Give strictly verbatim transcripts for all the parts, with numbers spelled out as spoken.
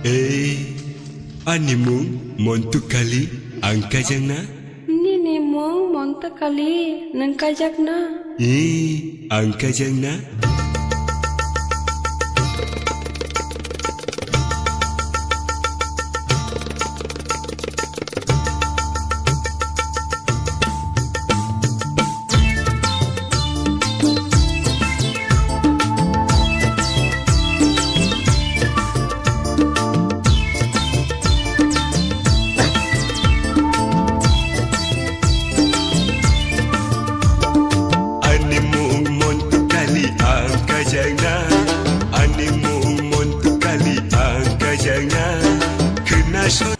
Ei, ani mung Montu Kali, ang kajang na? Nini mung Montu Kali, nwng kajak na? Ee, ang kajang na? Ani mung Montu Kali ang kajang na, ani mung Montu Kali ang kajang na, khna so-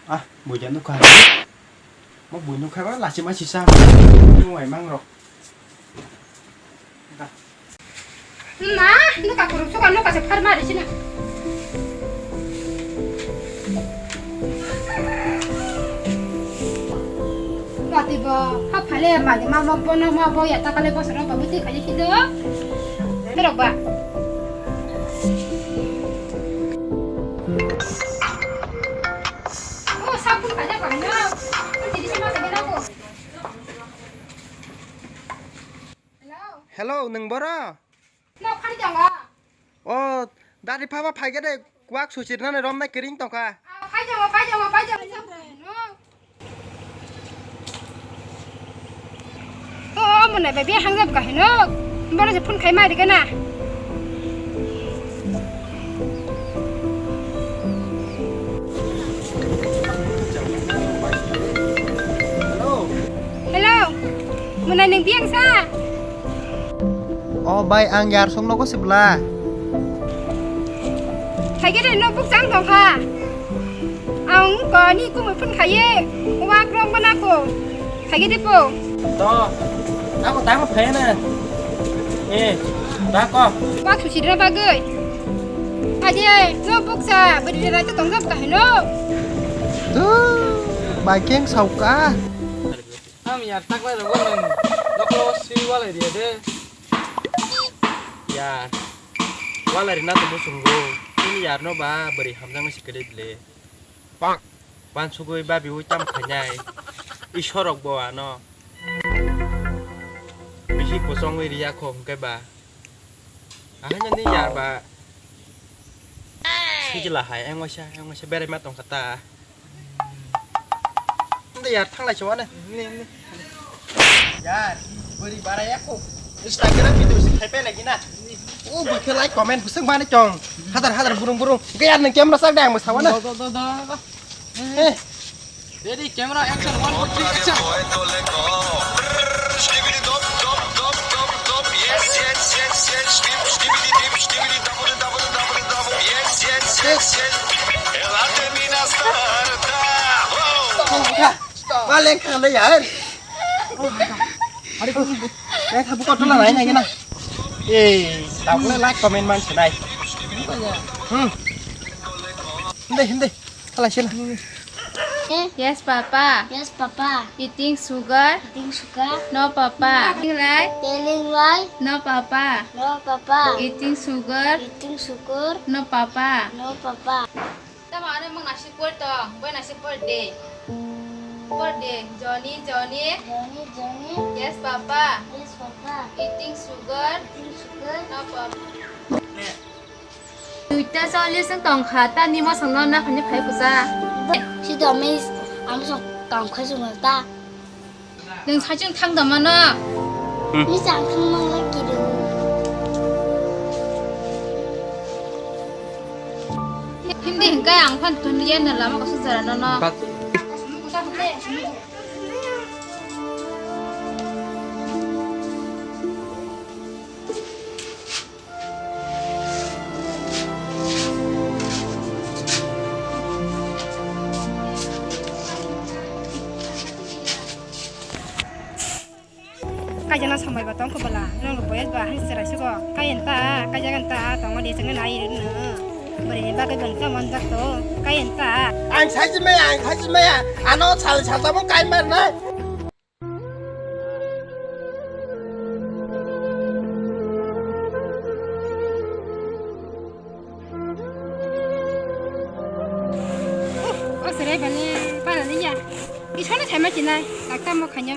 Ah, buijan nukha. Mo bui nukha ba lachima sisa. Ni wai mang rok. Ma, nuka kurung suka nuka se phar mari sina. Wati bo, ha phale magi ma mo bono ma bo ya takale bo soro ba buti khaji sido. Terok ba. O sapun khaja ba no. Tidi sima khaja na ko. Hello. Hello, nwng boro? Nok phani tongo. O, dari phaba phaikhe de, kwak suchirnani romnai kwring tongkha. Ah, phai tongo, phai tongo, phai tongo. O, o, mwnai bai be hangjab ka hino. Bono se phone khai ma rikana. Hello. Hello. Mwnai nwng biyang sa? O bai, ang yarsong nogo sibla. Thaigede no bukchang tongkha. Ang koni kumui phun khaye. Wak rong bana ko. Thaigede po. To, ako tamo phayana. Eh, bako. Wak susidra bagoi. Aje, no bukcha, beri rai to tongjam kahino. Tu, bai keng sauka. Am yar taklai rogo nwng noklo swi walai riya de. Yar. Walai rina to muchungo. Nini yar no ba bwrwi hamjak si kwrwi le. Pak. Wansugwi babi ui tam khainai. Isorok bo ano. Bisi kosongwi riya kho hwnkhe ba. Ahaino ni yar ba. Sijila hai, ang waisa, ang waisa berai ma tongkha ta. Nda yar, thanglai se wane. Yar, bwrwi bara ya kho. Instagram video se khai pai lagi na. O bwkhe like comment bwswk mani chong. Hadar hadar burung burung. Hwnkhe yar nwng camera sak de ang bwsa wane. Do, do, do, do, do. Eh. Ready, camera, action, one, two, three, action. Maleng kha le yar. Are ko. Lengkha buka tola nai nai na. Eh, tabule like comment man sinai. Hmm. Hindi, hindi. Thalai sila. Yes, Papa. Yes, Papa. Eating sugar. Eating sugar. No, Papa. Telling lie. Telling lie. No, Papa. No, Papa. Eating sugar. Eating sugar. No, Papa. No, Papa. Tamo ano mang nasik por tong, boy nasik por de. Por de, Johnny, Johnny. Johnny, Johnny. Yes, Papa. Yes, Papa. Eating sugar. Eating sugar. No, Papa. Duita cholish wng tong kha, ta nimo songno na phani phai kusa. Sida miss, ang song kam khai sung ta. Nwng saichung thang da mano? Hmm. Miss, ang thang mang la kidu. Hindi hingkai ang phan tun yen na lama kasu jara no no. Pat- Kaijana sambai ba tong kho bwla, nang rok boyes ba hai chwrai sugo, kai enta, kai jaga enta, tongo de chwngno nai rwno. Bwrwini bagwi bwrwni tamo manjak to, kai wng ta. Ang sachi maya, ang sachi maya. Ano sal sal tamo kai mar na. O sere bani para liya. Isana thai ma chinai, tak tamo khanya.